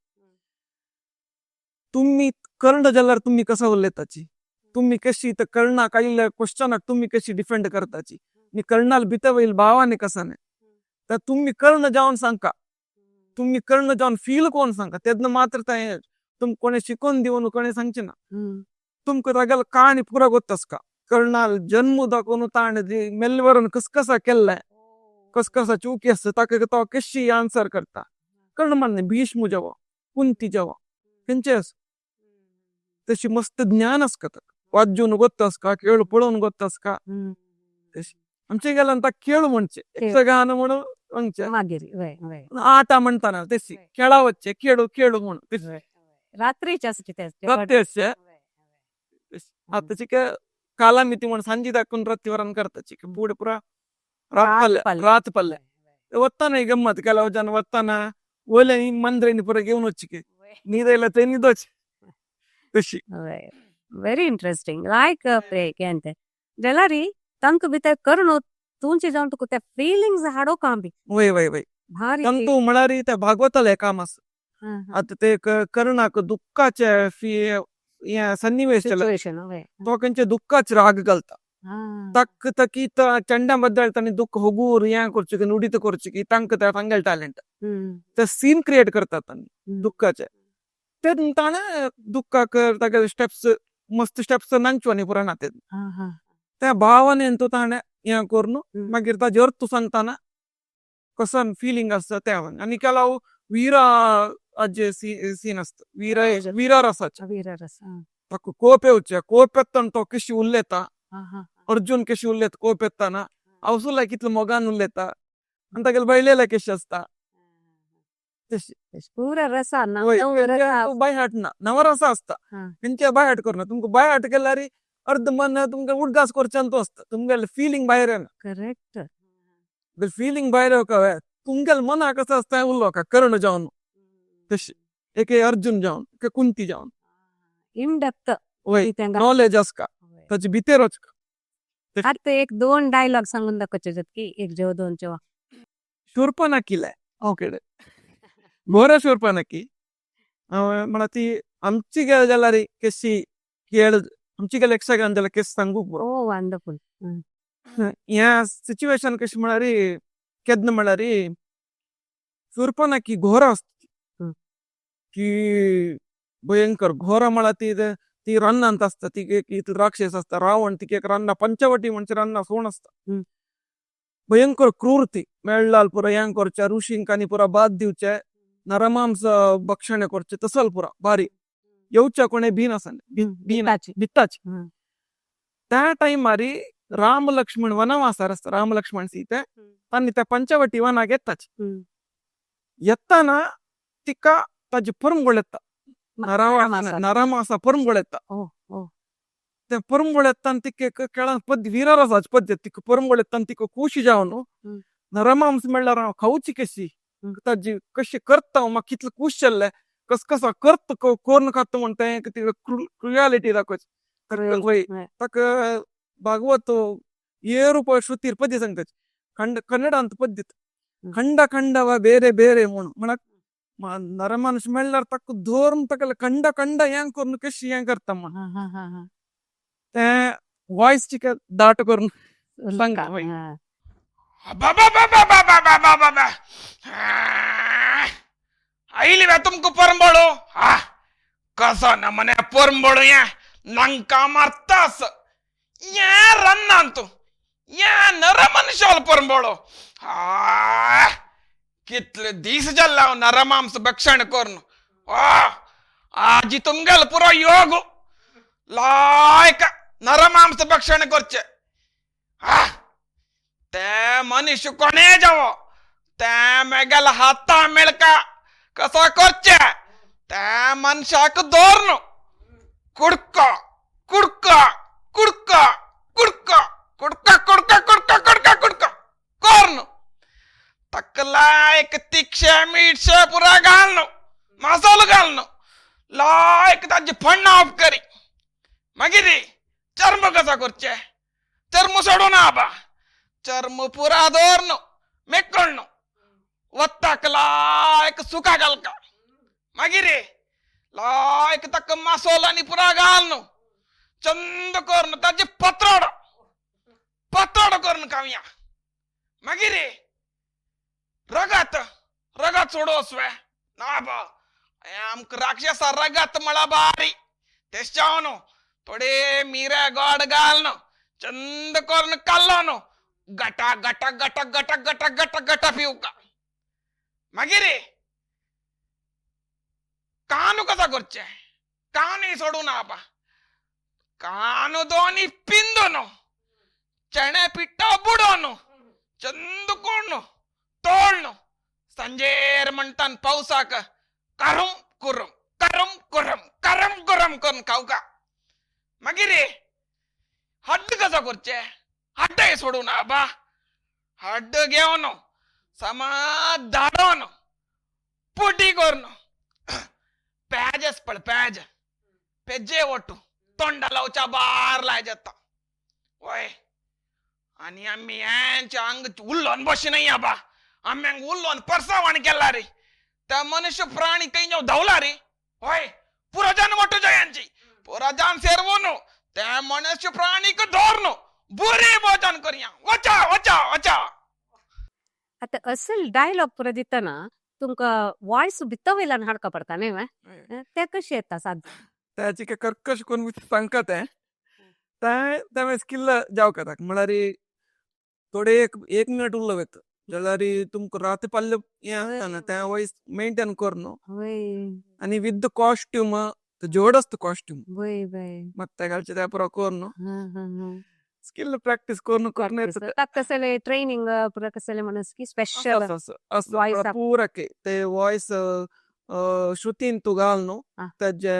तुमी कर्ण जाल्यार तुमी कसो उलयताची, तुमी कशी तर कर्णाक आयिल्ल्या क्वेश्चनाक तुमी कशी डिफेंड करताची आनी कर्णाल भितर वयल भावानी कसा न्ही, तर तुमी कर्ण जावन सांगका, तुमी कर्ण जावन फील कोण सांगका तेन्ना मात्र तें तुमकां कोणें शिकोवन दिवन कोणें सांगचें ना. तुमकां तागेलो काणी पुरो गोत्त आसका, कर्णाल जन्म दाखोवन ताणें मेल्ले कस कसा केल्लें, कस कसा चुकी आसता ताका तो कशी आन्सर करता. कर्ण मान्य भीष्म जावो कुंती जावो खंयचे आसूं तशी मस्त ज्ञान आसता ताका, वाजून गोत्त आसका, खेळ पळोवन गोत्त आसका. तशी आमचे गेल्यान ताका खेळ म्हणचे यक्षगान म्हणून म्हणचे मागीर वय वय आटा म्हणटाना तशी खेळा वच्चे खेळू खेळू म्हणून तशी. रात्रीचे आसचे ते. रात्री आसचे आतां चिके कालामिती म्हण सांजे दाखोवन राती वरान करता चिके पुढे पुरा रात पल्ले रात पल्ले वताना गम्मत ಕೆಲವು ಜನ वताना वयले मंद्रेनी पुरा घेवन वचचे न्हीद ते न्हिदोचे तशी. व्हेरी इंटरेस्टिंग लायक हें तें जाल्यार तांकां भितर कर्ण तुमचे जावन तुका ते फिलिंग्स हाडो काम बी वय वय वय. भारी. तांतू म्हळ्यार ते भागवताले काम आसा. आतां ते कर्णाक दुःखाचे हें सन्निवेश सिच्युएशन वय तो खंयचे दुःखाचे राग घालता तक तकी चंडा बद्दल तांणी दुःख होगूर हें करचें की नुडीत करचें की तांकां ते तांगेले टॅलंट ते सीन क्रिएट करतात तांणी दुःखाचे, ते ताणें दुःखाक तागेले स्टेप्स मस्त स्टेप्स नांचो न्ही पुरा ना ते त्या भावाने तो ताणें हें करून मागीर ताजे अर्थ सांगतना कसो फिलिंग आसता तें आनी केलाव वीरा हाजे सीन आसता, वीरा वीरा रसाचे। वीररस। ताका कोप येवचे, कोप येता तो कशी उलयता, हा हा अर्जुन कशी उलयता कोप येताना, हांव सुद्दां कितलो मोगान उलयता आनी तागेले बायलेला कशी आसता तशी। पुरा रसा। वय, बाय हार्ट ना, नवरस आसता तेंचे बाय हार्ट करना, तुमकां बाय हार्ट केल्यार अर्द मन तुमकां उडगास करच्यान तो आसता, तुमगेले फिलिंग भायर येना। करेक्ट। फिलिंग भायर येवका तुमगेले मना कसो आसता उलोवका कर्ण जावन तशी, एक अर्जुन जावन, एक कुंती जावन। इन डेप्थ वय, नॉलेज आसका ताचे भितर वचका। आतां एक दोन डायलॉग सांगून दाखोवचे जातकी, एक जेव दोन जेवा। शूर्पणखीले ओके, घोर शूर्पणखी म्हणा ती आमची गेल जाल्यार कशी खेळ आमची गेल यक्षगान जाल्यार केस सांगूक पुरो। ओ वंडरफुल। ह्या सिच्युएशन कशी म्हळ्यार केन्ना म्हळ्यार शूर्पणखी घोर आसता की भयंकर घोर म्हळ्यार ती ती रानांत आसता, ती एक राक्षस आसता रावण, तिका एक रान्ना पंचवटी म्हणजे रान्ना सोण आसता, भयंकर क्रूर ती मेळ्ळाल पुरा हें करचें, ऋषींकांनी पुरा बाद दिवचें, नरमांस भक्षण करचें तसल पुरा बारी येवच्या कोणे भी नासलें भित्ताची। त्या टायमार राम लक्ष्मण वनवासार आसता, राम लक्ष्मण सीते तांणी त्या पंचवटी वनाक येताची, येताना तिका ताजी परंगोळ येता, नरमासा परंगोळ येता, ते परंगोळ येता तिका केळां पद्य वीररसाची पद्य तिका परंगोळ येता, तिका खुशी जावन नरमांस मेळ्ळ्यार हांव खावची कशी, ताजी कशी करता म्हाका कितलें खूश जाल्लें, कस कसा करत कोन्न खाता म्हण तें तिका क्रुयालिटी दाखोवची। वय, ताका भागवत ಏರು ಶ್ರುತಿರ್ ಪದ್ಯ सांगताची, खंड कन्नडांत पद्य खंड खंडವ ಬೇರೆ ಬೇರೆ म्हूण, म्हळ्यार नरमांस मेळ्ळ्यार ताका धरून ताका खंड खंड हें करून कशी हें करता म्हण तें वॉयस तिका दाट करून सांगता। आयली वे तुमकां परंबळो, कसो ना मने परंबळो हें नांकां मारतास हें रन्नांत हें नरमनशाल परंबळो, कितले दीस जाल्ले हांव नरमांस भक्षण करून, आजी तुमगेलो पुरो योग लायक नरमांस भक्षण करचें, ते मनीस कोणे जावो ते मेगेल्या हाता मेळका कसो करचें, ते मनशाक दवरन कुडको कुडको कुडको कुडको कुडका कुडका कुडका कुडका कुडका करून ताका लायक तिखशें मिरशें पुरा घालून मसालो घालून लायक ताजी फण्णां ऑफ करी, मागीर चर्म कसा करचें, चर्म सोडून आबा चर्म पुरा दवरन मेकळ्ण वत्ताक लायक सुका घालका, मागीर लायक ताका मसालो आनी पुरा घालून चंद करून ताजे पत्राडो पत्राडो करून खावया, मागीर रगत रगत सोडोस वे ना बा आमकां राक्षसा रगत म्हळ्यार बारी, तेश जावन थोडे मिरे गोड घालून चंद करून काडलो न्हू गटा गटा गटा गटा गटा गटा गटा पिवका, मागीर कानू कसा करचें, कानूय सोडूं ना बा, कानू दोनी पिंदून चणे पिट्टा बुडोवन चंद कोण तोळ्ण संजेर म्हणटान पावसाक करम कुरम करम कुरम करम कुरम करून खावका, मागीर हड्ड कसो करचें, हड्डय सोडूं ना बा, हड्ड घेवन समा धाडोवन पुटी करून पेज पळ पेज पेजे ओटू तोंडा लावच्या बार लाय जाता वय, आनी आमी हेंचे हांग उल्लोन बशिनाय आबा, आमी हांगा उल्लोन परसावण केला रे, त्या मनुष्य प्राणी खंय धांवला रे, हय पुरो जान मोटो जयांची पुरो जान सेरवून त्या मनुष्य प्राणीक धरून बरें भोजन करया, वचा वचा वचा। आतां असल डायलॉग पुरो दितना तुमकां वॉयस भितर वयल्यान हाडका पडटा न्ही, तें कशें येता साध्य? ताची कर्कश करून सांगता तें तें तें स्किल जावका ताका, म्हळ्यार थोडे एक एक मिनिट उरलो वयता जाल्यार तुमकां रात पल्ले हें आसता तें वॉयस मेंटेन कर न्हू. वय. आनी विथ the costume, जड आसता कॉस्ट्यूम. वय वय. मत्ते घालचे ते पुरो कर न्हू. हा हा हा. स्किल प्रॅक्टीस करून करून येता. ताका कसले ट्रेनिंग पुरा कसले म्हणस की स्पेशल आसा. वॉयस. पुरा ते वॉयस श्रुतीन तूं घाल न्हू, तेजे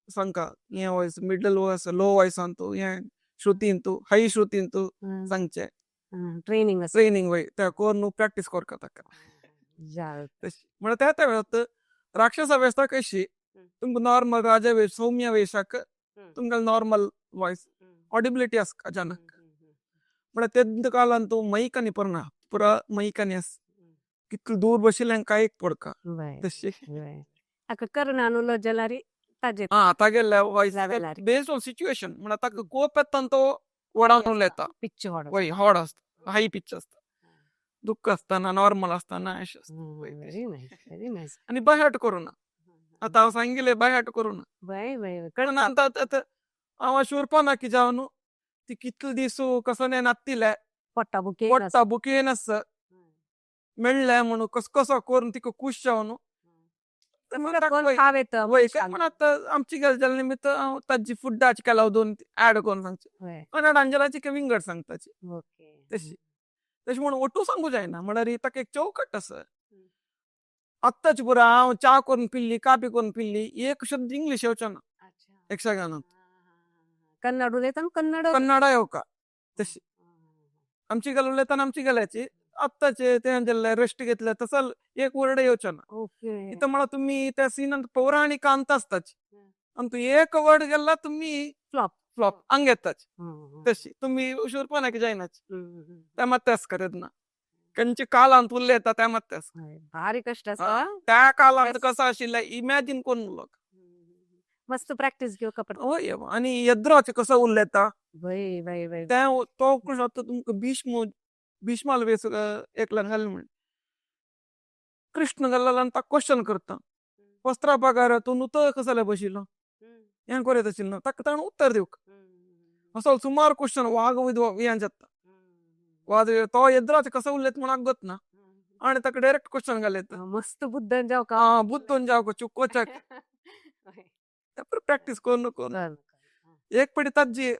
सांगका हें voice middle voice, low voice तूं हें श्रुतीन तूं हाय श्रुतीन तूं सांगचें. ट्रेनिंग आसा. ट्रेनिंग वय ते करून न्हू, प्रॅक्टीस करता ताका. तशी म्हणल्यार त्या त्या वेळार राक्षसा वेशाक कशी तुमकां नॉर्मल, राजा वेश, सौम्य वेशाक तुमकां नॉर्मल वॉयस ऑडिबिलिटी आसता अचानक. म्हळ्यार तेद्द कालान तूं मैकानी पुरना, पुरा मैकानी आस, कितलो दूर बशिल्ल्यान काय एक पडका. तशी. ताका करणान उलो जाल्यार ताजेर. हा, तागेले वॉयस लेवलार. बेस्ड ऑन सिच्युएशन, म्हळ्यार ताका कोप येता तो व्हडान उलयता. पिच्च व्हड. वय, व्हड आसता, हाय पिच आसता, दुख्ख आसतना, नॉर्मल आसतना अशें आसता. Very nice, very nice. आनी बायहाट करुना, आतां हांव सांगिल्लें बायहाट करुना. वय वय. कारण आतां आतां हांव शूर्पणखा जावन न्हू, ती कितले दीस कसो नातिले पोट्टा बुके. पोट्टा बुकेन आसा मेळ्ळें म्हणून कस कसो करून तिका खूश जावन खाव येता. वय काय. पण आतां आमची गजाल जाल्या निमित्त हांव ताजी फुड्डाची केला दोन ऍड करून सांगचें, कन्नड अंजलाची विंगड सांगताची. तशी तशें म्हणून ओटू सांगू जायना, म्हळ्यार ताका एक चौकट आसा. आत्ताच पुरो हांव च्या करून पिल्ली, कापी करून पिल्ली, एक शब्द इंग्लीश येवचो ना यक्षगानात. कन्नड उलयता, कन्नड. कन्नडा येवका. तशी आमची गल उलयताना आमची गलाची आत्ताचे ते रेस्ट घेतले तसं एक वर्ड येवचो ना. इथं मला तुम्ही त्या सीनात पौराणिक अंत असताच आणि तू एक वर्ड गेला तुम्ही फ्लॉप. फ्लॉप अंग येताच. तशी तुम्ही शूर्पणखा जायनाच त्या मत्यास करत ना, कंचे कालांत उलयता त्या मत्यास. भारी कष्ट आसा. त्या कालांत कसं आशिल्लें इमॅजिन करून लोक. मस्त प्रॅक्टीस घेवका पडटा. हय, आनी येद्राचे कसो उलयता. वय वय वय. त्या तो कसो आतां तुमकां भीष्म, भीष्माल वेस एकल्यान घाल म्हण कृष्ण जाल्यार ताका क्वेश्चन करता, वस्त्रा पगार तूं नुतो कसले बशिल्लो, हें करत आशिल्लो, ताका ताणें उत्तर दिवक असो सुमार क्वेश्चन वाग हें जाता वाद. तो येद्राचे कसो उलयता म्हण गोत ना आनी ताका डायरेक्ट क्वेश्चन घालयता. मस्त बुद्दन जावका. हा, बुद्दून जावक चुकोचाक प्रॅक्टीस करून करून एक पटी ताजी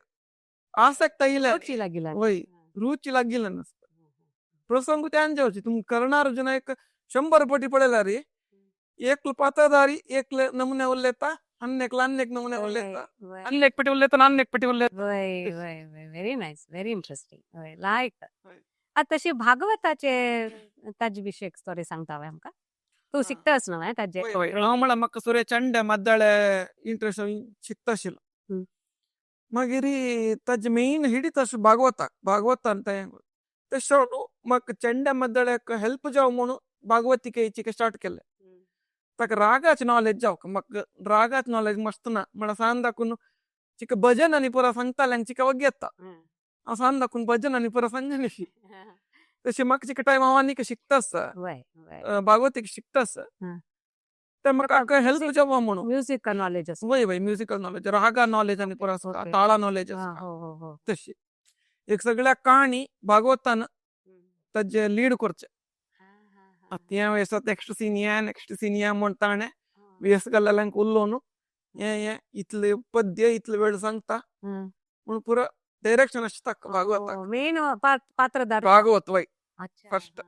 आसक्त येयल्या. रुची लागिला. वय, रुची लागिल्ले नासता. प्रसंग त्यान जावची तुम करणार एक 100 पटी पळयल्यार रे, एक पात्रधारी एक नमुने उलयता, अन्नेकला अन्नेक नमुने उलयता, अन्नेक पटी उलयता, अन्नेक पटी उलयता. वय वय वय, व्हेरी नायस, व्हेरी इंटरेस्टिंग. वय, लायक. आतां तशी भागवताचे ताजे विशय थोडे सांगता हांवें आमकां. तूं शिकतास न्हू ताजे? वय, हांव म्हळ्यार म्हाका सुरे चंडे मद्दळे इंट्रस्ट, शिकता आशिल्लो. मागीर ताजे मेन हिडीत अशें भागवताक, भागवतान तें तशें म्हाका चेंड्या मद्दळ्याक हेल्प जावं म्हणून भागवतिकेची स्टार्ट केलें. ताका रागाचे नॉलेज जावंक, म्हाका रागाचे नॉलेज मस्त ना, म्हळ्यार सान दाखून चिका भजन आनी पुरा सांगतालें आनी चिका वगी येता. हांव सान दाखून भजन आनी पुरा सांगनी तशें म्हाका चिका टायम हांव आनीक शिकता आसा. वय वय. भागवतीक शिकता आसा, ते म्हाका हेल्प जावं म्हणून. म्युजीक नॉलेज आसा. वय वय, म्युजिकल नॉलेज, रागा नॉलेज आनी पुरा आसा, ताळा नॉलेज आसा. हो हो हो. तशी एक सगळ्या कहाणी भागवतान ताजे लीड करचें. आतां हें वेस नेक्स्ट सीन, हें नेक्स्ट सीन हें म्हण ताणें वेस घाल्लेल्यांक उलोवन हें हें इतले पद्य इतले वेळ सांगता म्हूण पुरो डायरेक्शन अशें ताका भागवताक. मेन पात्रधार. भागवत, वय, फर्स्ट.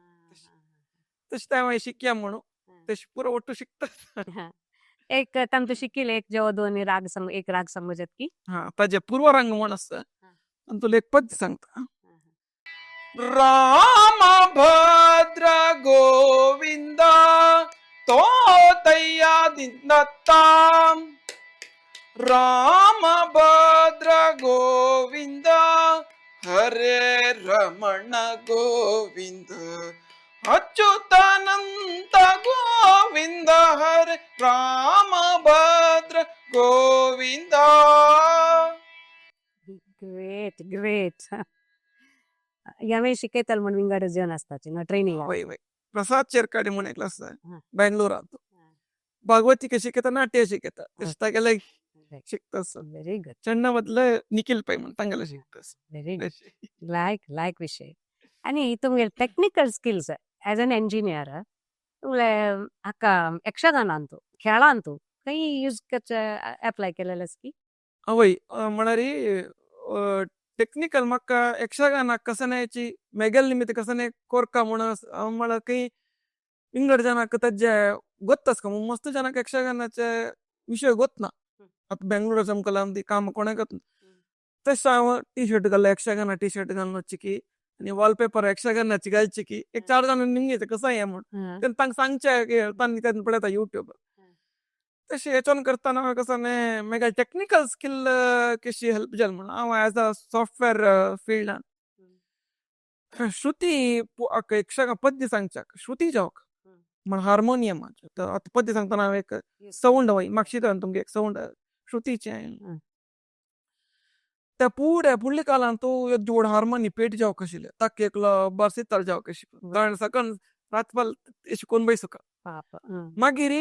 तशें तें हांवें शिकया म्हणून तशें पुरो ಒಟ್ಟು शिकता. एक तांकां शिकिल्लें एक जेव दोन राग सांग, एक राग समजत की. हा, ताजे पूर्वरंग म्हण आसा आनी तुला एक पद्य सांगता. राम भद्र गोविंद तो तय्या राम भद्र गोविंद हरे रमण गोविंद अच्युतानंत गोविंद हरे राम भद्र गोविंद. Great great. हांवें शिकयताल म्हण विंगड जन आसताचे न्हू ट्रेनिंग. वय वय, प्रसाद चेरकाडी म्हूण एकलो आसा बेंगलोरांत, भागवतिका शिकयता, नाट्य शिकयता, तशें तागेले शिकता आसा. Very good. चेन्ना बदले निखिल पै म्हण तांगेले शिकता आसा. व्हेरी गुड, लायक लायक विशय. आनी तुमगे technical skills as an engineer तुमले हाका यक्षगानांतु खेळांतु खंय यूज करचे, एप्लाय केलेले की? वय, म्हळ्यार टॅक्निकल म्हाका यक्षगानाक कसनायची मेगेल निमित्त कसने कोरका म्हणून म्हळ्यार खंय विंगड जनाक ताजे गोत्त आसका. मस्त जनाक यक्षगानाचे विशय गोत ना. आतां बेंगळुरा चमकला ती काम कोणाक तशें हांव टी शर्ट घाल, यक्षगाना टी शर्ट घालून वचची की आनी वॉलपेपर यक्षगानाची घालची की एक चार जाणां निंगयता कसो हें म्हूण. तेन्ना तांकां सांगचें की तांणी तेन्ना पळयता युट्यूब. तशें हेचोन करतना कसो न्ही मागीर टॅक्निकल स्किल कशी हेल्प जाली म्हूण हांव एज अ सॉफ्टवेअर फिल्डान श्रुती यक्षगान पद्य सांगच्याक श्रुती जावक म्हण हार्मोनियमाचें. आतां पद्य सांगतना हांव एक सावंड वय म्हाका तुमगे एक सावंड श्रुतीचें. त्या पुऱ्या फुडल्या काळांत तूं एक जोड हार्मोनी पेट जावक आशिल्लें ताका एकलो बारसिताल जावक आशिल्लें सकाळ रातपाल अशें करून बैसुका. मागीर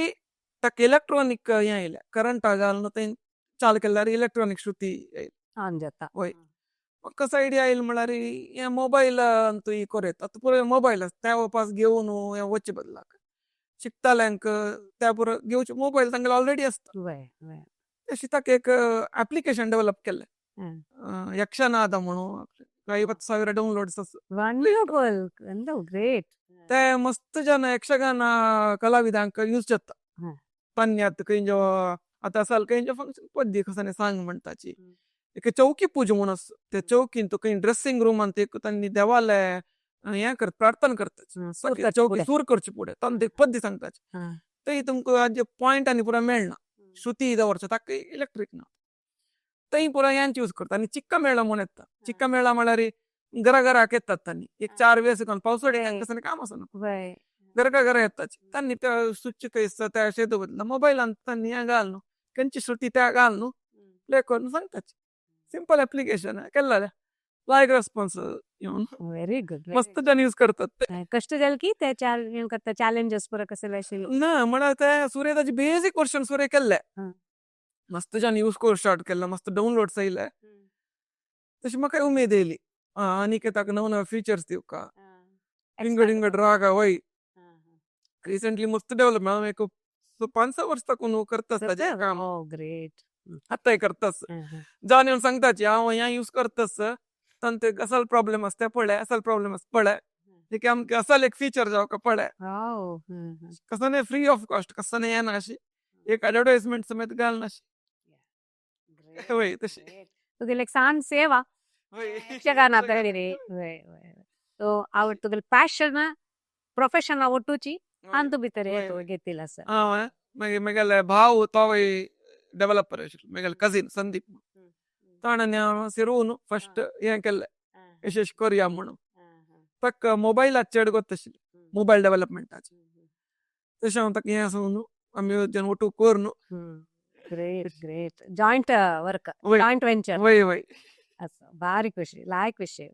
ताका इलेक्ट्रॉनीक हें आयलें, करंटा घालून तें चालू केल्यार इलेक्ट्रॉनीक श्रुती आयली. ऑन जाता. वय, म्हाका कसो आयडिया आयलो म्हळ्यार हें मोबायल तूं कोर येता. आतां पुरो मोबायल आसा, त्या वापास घेवन हें वचचे बदलाक शिकताल्यांक त्या पुरो घेवचे मोबायल तांगेले ऑलरेडी आसता. वय वय तशें ताका एक एप्लिकेशन डेवलप केल्लें, यक्षनाद म्हणून, 50,000 डावनलोड्स आसा. Wonderful, great. ते मस्त जन यक्षगान कलाविदांक यूज जाता. तन्यात खंय आतां असाल खंयचे फंक्शन पद्य कसो सांग म्हणटाची. एक चौकी पूजा म्हूण आसा, त्या चौकीन तुका खंय ड्रेसिंग रुमान एक तांणी देवाले हें करता, प्रार्थना करता, चौकी सूर करचे फुडें तांकां एक पद्य सांगताची. थंय तुमकां आज पॉयंट आनी पुरो मेळना, श्रुती दवरचो ताका इलेक्ट्रीक ना, थंय पुरो हेंच यूज करता. आनी चिक्का मेळा म्हूण येता. चिक्का मेळा म्हळ्यार घरा घराक येतात तांणी एक चार वेस घालून, पावसाळे कसलें काम आसना, घरा घरा येतात तांणी. त्या स्विच खंय त्या शेतू बदला मोबायलान तांणी हें घाल न्हू, खंयची श्रुती त्या घाल न्हू, प्ले करून सांगताची. सिंपल एप्लिकेशन केल्लें, लायक रेस्पॉन्स येवन. Very good. मस्त जन यूज करतात ते. कष्ट जाले की ते चार करता, चॅलेंजेस पुरो कसले आशिल्ले? ना म्हळ्यार ते सुरे ताजे बेसीक वर्शन सुरे केल्ले, मस्त जन यूज करूंक स्टार्ट केल्ले, मस्त डावनलोड्स आयले. तशी म्हाका उमेद येयली आनीक ताका नव नवे फिचर्स दिवका, विंगड विंगड राग. वय, रिसेंटली मस्त डेव्हलप, हांव एक 5-6 वर्स ताकून करतास ताजें काम. ग्रेट. आतांय करतास. जावन येवन सांगताची हांव हें यूज करतास, तांचे असल प्रॉब्लेम आसा ते पळय, असल प्रॉब्लेम आसा पळय, एक आमकां असल एक फिचर जावका पळय. कसो न्ही फ्री ऑफ कॉस्ट, कसो न्ही येना अशी एक एडवर्टायजमेंट समेत घालना अशी. वय, तशी. तुगेले एक सान सेवा यक्षगानात ಹೇಳಿರಿ. वय वय, सो आवड तुगेले पॅशन प्रोफेशन ಒಟ್ಟುಚಿ ಅಂತು ಭಿತರೆ घेतील असं. हांव मागीर म्हगेले भाव तोवूय डेवलपर आशिल्लो, म्हगेले कजीन संदीप, ताणें हांव सिरून फस्ट हें केल्लें, अशें अशें करया म्हणून. ताका मोबायलाक चड गोत्त आशिल्लें, मोबायल डेवलपमेंटाचें. तशें हांव ताका हें सांगून आमी जन ಒಟ್ಟು कोरून. Great great, joint work. वय. Joint venture. वय वय. असं भारी खुशी, लायक विशय.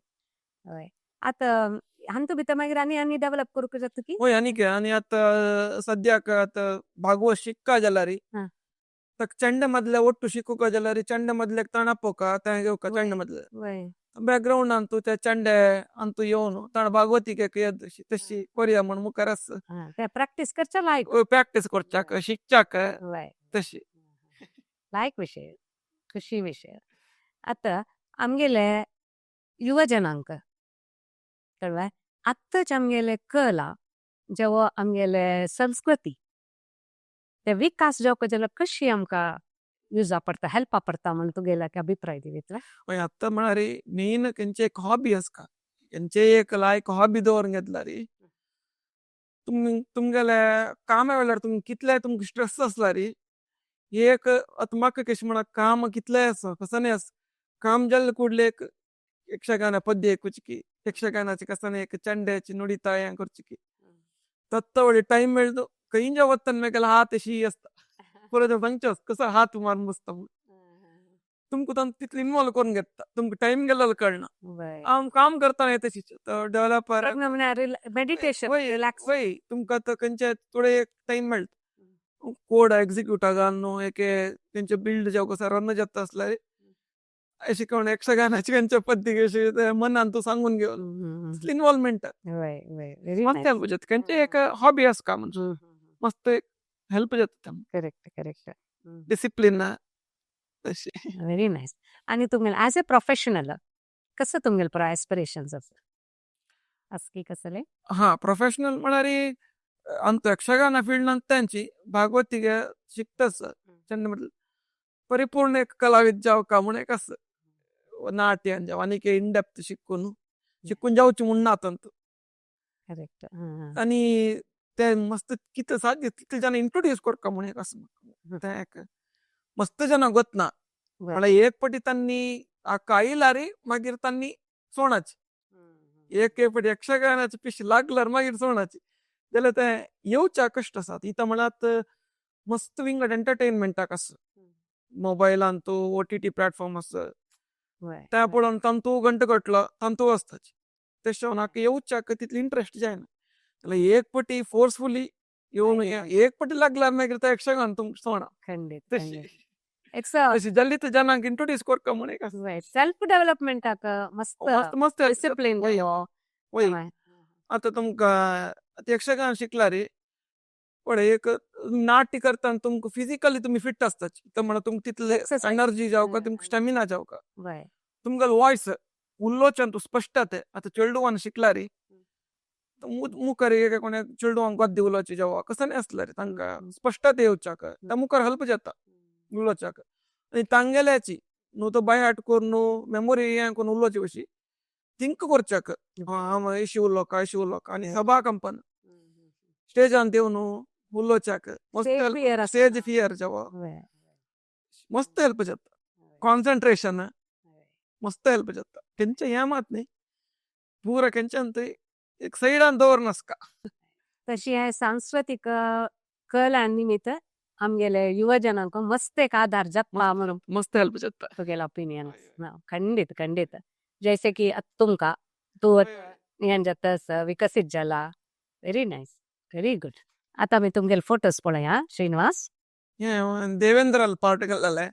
हय, आतां हांतू भितर मागीर आनी आनी डेवलप करूंक जाता की? वय, आनीक आनी आतां सद्याक आतां भागवत शिक्का जाल्यार ताका चेंडे मदले ಒಟ್ಟು शिकूंक जाल्यार चेंडे मदले ताण आपोवका तें घेवका चेंडे मदले बॅकग्रावंडान तूं ते चेंडे अंतू येवन ताण भागवतीक एक येद तशी कोरया म्हूण मुखार आसा. ते प्रॅक्टीस करच्या लायक. प्रॅक्टीस करच्याक, शिकच्याक तशी. लायक विशय, खुशी विशय. आतां आमगेले युव जनांक कळ्ळें, आत्ताच आमगेले कला जेवो आमगेले संस्कृती ते विकास जावपाक जाल्यार कशी आमकां युजा पडटा, हेल्पा पडटा म्हण तुगेले अभिप्राय दिवयतले? वय, आतां म्हळ्यार मेन खंयचे एक हॉबी आसता, खंयचे एक लायक हॉबी दवरून घेतल्यार तुमी तुमगेले कामा वेळार तुमकां कितलें तुमकां स्ट्रेस आसल्यार एक आतां म्हाका कशें म्हणा काम कितलें आसा कसो न्ही आसा, काम जाल्ले कुडले एक यक्षगान पद्य आयकुचें की यक्षगानाचे कसो न्ही एक चेंड्याची नुडिता हें करचें की तत्तो व्हडलें टायम मेळटा खंय वता म्हगेलो हात अशी आसता, परत सांगचें कसो हात मारून बसता म्हूण. तुमकां तांकां तितलें इनवॉल्व करून घेता, तुमकां टायम गेल्लो कळना. हांव काम करतना तशीच डेवलपर. Meditation, relax. वय, तुमकां आतां खंयचे थोडे एक टायम मेळटा कोड एक्झिक्यूट घालून एक तेंचे बिल्ड जावं कसो रन जाता आसल्यार अशी कोण यक्षगानाची खंयच्या पद्दतीक अशी ते मनान तूं सांगून घेवन इन्वॉल्वमेंट वय वय, व्हेरी मस्त हेल्प जाता. खंयचे एक हॉबी आसका म्हणजे मस्त एक हेल्प जाता. Correct correct. Discipline तशी. Very nice. आणि तुमगेले ॲज अ प्रोफेशनल कसं तुमगेले पुरो एस्पिरेशन्स आसा असकी कसले? हा, प्रोफेशनल म्हळ्यार अंत यक्षगाನ फील्ड ಅಂತಾಂಚಿ भागवतीಗೆ शिकतस चंड म्हटलं परिपूर्ण एक कलाविद जावका म्हूण एक आसा नाट्यान जावं आनीक इन डेप्थ शिकून शिकून जावचे म्हूण ना तंतू. करेक्ट. आनी ते मस्त कितें साध्य तितले जाणां इंट्रोड्यूस करका म्हूण एक आसा म्हाका. तें एक मस्त जाणां गोतना म्हळ्यार एक पटी तांणी आका आयलारी मागीर तांणी सोणाची एक एक पटी यक्षगानाची पिशी लागल्यार मागीर सोणाची जाल्यार तें येवच्या कश्ट आसात. इतां म्हळ्यार मस्त विंगड एंटरटेनमेंटाक आसा मोबायलान तूं ओटीटी प्लॅटफॉर्म आसा त्या पळोवन तांतू घंट कटलो तांतू आसताची तेश नाका येवच्याक तितली इंट्रस्ट जायना. जाल्यार एक पटी फोर्सफुली येवन एक पटी लागल्यार मागीर ते यक्षगान तुमकां सोणा. खंडीत. तशी एक तशी जाल्ली तर जनांक इंट्रोड्यूस करका म्हूण एक आसा. सेल्फ डेव्हलपमेंटाक मस्त मस्त मस्त डिसिप्लीन. वय वय. आतां तुमकां आतां यक्षगान शिकला रे पळय एक नाट्य करतना तुमकां फिजिकली तुमी फिट आसताची तर म्हणल्यार तुमकां तितले Exercise. Energy जावका, तुमकां स्टॅमिना जावका, वय तुमकां वॉयस उलोवच्यान तूं स्पश्ट जाता. आतां चेडवान शिकला रे मुखार एक कोणे चेडवांक गद्य उलोवचें जेवा कसं नासलें रे तांकां स्पश्टता येवच्याक त्या मुखार हेल्प जाता उलोवच्याक. आनी तांगेल्याची न्हू तो बाय हार्ट करून मेमोरी हें करून उलोवचे कशी थिंक करच्याक हांव अशी उलोवका अशी उलोवका. आनी सभा कंपन स्टेजान देवन उलोवच्याक मस्त स्टेज फियर जेवा मस्त हेल्प जाता. कॉन्सन्ट्रेशन मस्त हेल्प जाता. तेंचे हें मात न्ही पुरा खंयच्यान थंय एक सायडान दवरनासका. तशी हे सांस्कृतीक कला निमित्त आमगेले युवा जनांक मस्त एक आधार जाता म्हणून मस्त हेल्प जाता तुगेलो ओपिनियन. खंडीत खंडीत. जैसे की तुमकां तूं हें जाता विकसीत जाला. Very nice, very good. आतां आमी तुमगेले फोटोज पळया श्रीनिवास. हें देवेंद्राल पार्ट घातलेलें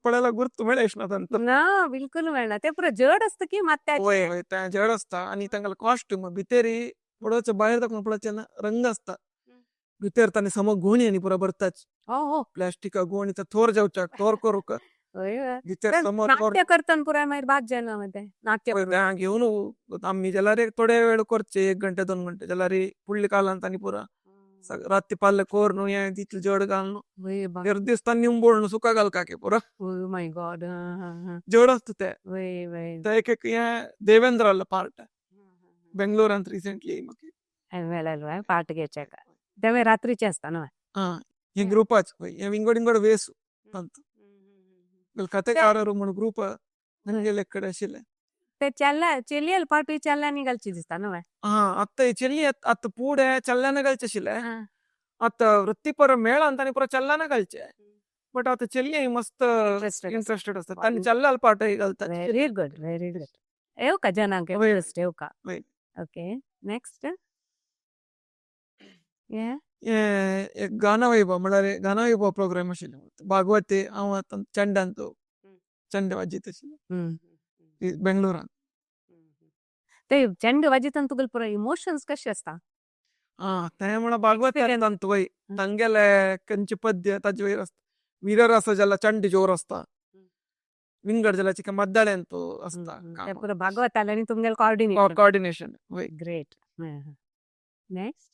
पळयला गुर्त मेळना तांकां. ना, बिलकुल मेळना. ते पुरो जड आसता की मात. वय वय, तें जड आसता आनी तांकां कॉस्ट्यूम भितरी पळोवचें भायर दाखोवन पळोवचें ना रंग आसता भितर. तांणी सम गोणी आनी पुरो भरताच हो प्लास्टिका गोणी ते थोर जावच्याक थोर करूंक भितर समोर नाट्य करतना पुराय मागीर बाद जायना मग नाट्य. घेवन आमी जाल्यार थोडे वेळ करचे 1 घंटे 2 घंटे जाल्यार फुडल्या कालांत आनी पुरा राती पाल्ले कोरून हें तितलें जड घालून अर्द दीस तांणी निंबोळून सुका घालकाके पुरो. माय गॉड. जड आसता तें. वय वय. ते एक एक हें देवेंद्रालो पार्ट बेंगलोरांत रिसेंटली म्हाका मेळ्ळें पार्ट घेवच्याक. तें रात्रीचें आसता न्हय? आं, हे ग्रुपाच हे विंगड विंगड वेस तांचो कथेकार म्हूण ग्रुप तांगेले कडेन आशिल्लें. ते चेल्ल्या चेलियल पार्टूय चेल्ल्यांनी घालची दिसता न्हय? आं, आतां चेली आतां पुढे चेल्ल्यान घालचे आशिल्लें. आतां वृत्तीपर मेळान तांणी पुरो चेल्ल्यान घालचे बट आतां चेली मस्त इंट्रस्टेड आसता तांणी चेल्ल्याल पार्टय घालता. Very good, very good. येवका जनांक इंट्रस्ट येवका. Okay, next. हें एक गानवैभव म्हळ्यार गानवैभव प्रोग्राम आशिल्लो भागवती. हांव आतां चंडान तो चंड वाजयत आशिल्लो बेंगलोरान. ते चेंड वाजयतना तुगेले पुरो इमोशन्स कशे आसता? आं, तें म्हळ्यार भागवती आसता वय तांगेले खंयचे पद्य ताजे वयर आसता. विररस जाल्यार चंड जोर आसता, विंगड जाल्यार चिका मद्दळ्यान तो आसता. पुरो भागवत आनी तुमगेले कॉर्डिनेशन. कॉर्डिनेशन वय. ग्रेट. नेक्स्ट.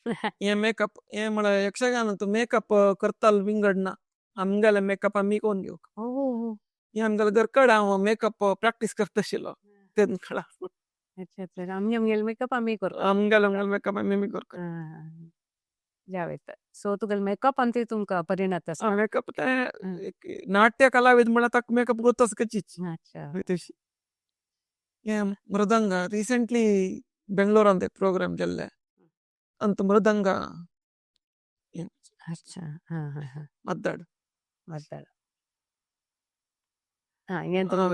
हें मेकअप हें म्हळ्यार यक्षगानांत मेकअप करताल विंगड ना आमगेले मेकअप आमी कोन्न घेवक. हें आमगेले घर कडेन हांव मेकअप प्रॅक्टीस करता आशिल्लो तेन्ना कळा. अच्छा अच्छा, आमी आमगेले मेकअप आमी करता. आमगेले आमगेले मेकअप आमी करता. जावेत सो तुगेले मेकअप आनी ते तुमकां परिणत आसा. मेकअप तें एक नाट्य कलाविद म्हळ्यार ताका मेकअप गोतच कचीच. तशी हें मृदंग रिसेंटली बेंगलोरांत एक प्रोग्राम जाल्ले अंत मृदंग. अच्छा, हां हां. मद्दड. मद्दळ. हां.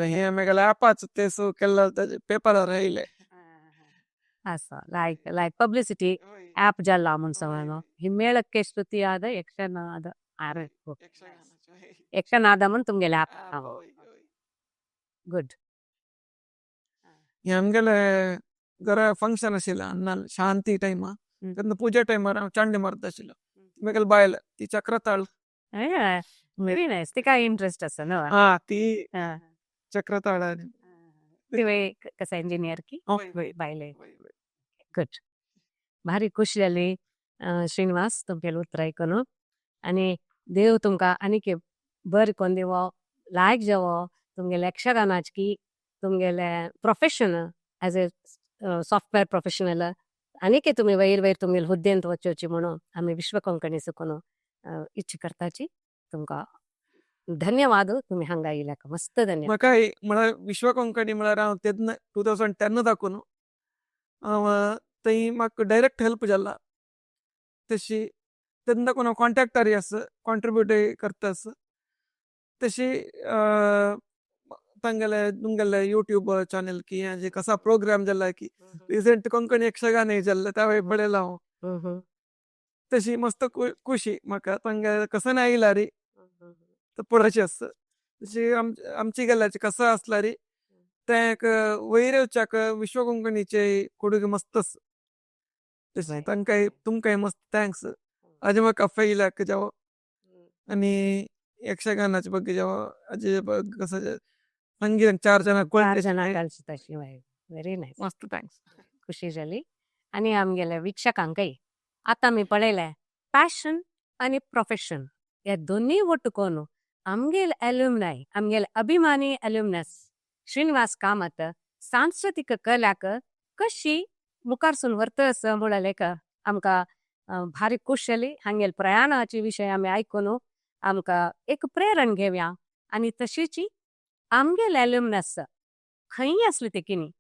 हें मागीर ऍपाच ते सो केल्लो ताजे पेपरार आयले. आसा लायक लायक पब्लिसिटी ऍप जाल्ला म्हूण समज. हिಮ್मेळಕ್ಕೆ ಶ್ರುತಿಯಾದ ಯಕ್ಷನಾದ. यक्षनाद म्हूण तुमगेले गुड. हे आमगेले घरा फंक्शन आशिल्लें अन्नाल शांती टायमा. तेन्ना पूजा टायमार हांव चांडे मारता आशिल्लो. म्हगेले बायल ती चक्रताळ. Very nice. तिका इंट्रस्ट आसा न्हू? हा, ती चक्रताळ. तिवे कसा इंजिनियर की? हय हय. बायले. गुड, भारी खुश जाली श्रीनिवास तुमगेले उतर आयकून आनी देव तुमकां आनीक बरें कोन्न दिवो, लायक जावो तुमगेले यक्षगानाची, तुमगेले profession as a software professional. आनीक तुमी वयर वयर तुमगेले हुद्देंत वचोची म्हणून आमी विश्व कोंकणी सुकून इच्छा करताची. तुमकां धन्यवाद, तुमी हांगा येयल्याक मस्त धन्यवाद. म्हाका म्हळ्यार विश्व कोंकणी म्हळ्यार हांव तेन्ना 2010 दाखून हांव थंय म्हाका डायरेक्ट हेल्प जाला. तशी तेन्ना दाखून हांव कॉन्ट्रॅक्टरी आसा, कॉन्ट्रिब्यूटय करता आसा. तशी तांगेले तुमगेले यूट्यूब चॅनल की जे कसा प्रोग्राम जाला की रिसेंट कोंकणी यक्षगान जाल्ले तेवूय पळयला हांव. तशी मस्त खुशी म्हाका तांगे कसं आयला रे तर पळोवचें आसा. तशी आमची गेल्याची कसं आसला रे तें एक वयर येवच्याक विश्व कोंकणीचे कोडूगे मस्त आसा. तशें तांकांय तुमकांय मस्त thanks आजी म्हाका फैलाक जावो आनी यक्षगानाचे ಬಗ್ಗೆ जावो आजी कसं संगीत चार जाणां. चार जाणां घालची तशी. Very nice. मस्त thanks. खुशी जाली. आनी आमगेले वीक्षकांकय आतां आमी पळयलें पॅशन आनी प्रोफेशन हे दोनूय ಒಟ್ಟು कोन्न आमगेले एल्युमनाय, आमगेले अभिमानी एल्युमनस श्रीनिवास कामत सांस्कृतीक कलाक कशी मुखारसून व्हरता म्हणलें आमकां भारी खुश जाली. हांगेले प्रयाणाचे विशय आमी आयकून आमकां एक प्रेरण घेवया आनी तशीच आमगेले एल्युमनस खंय आसले ते किनी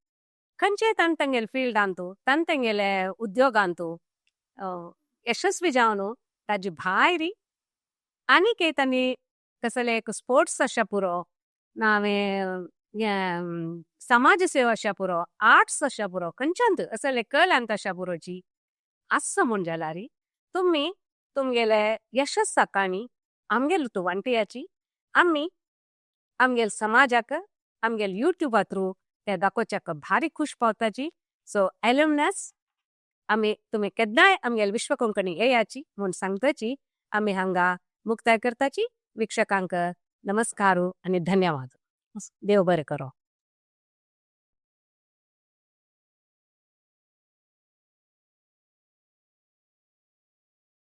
खंयचेय ताण तांगेले फिल्डांतू, ताण तेंगेले उद्योगांतू यशस्वी जावन ताजे भायर आनीक तांणी कसले एक स्पोर्ट्स अशा पुरो, नावे समाज सेवा अशा पुरो, आर्ट्स अशा पुरो, खंयच्यान असले कलांत अशा पुरोची आसा म्हूण जाल्यार तुमी तुमगेले यशस्सा काणी आमगेले तूं वांटयाची. आमी आमगेले समाजाक आमगेले युट्यूबा थ्रू ते दाखोवच्याक भारी खुश पावताची. सो एल्युमनस आमी तुमी केन्नाय आमगेले विश्व कोंकणी येयाची म्हूण सांगताची. आमी हांगा मुक्ताय करताची. वीक्षकांक नमस्कार आनी धन्यवाद. देव बरें करो.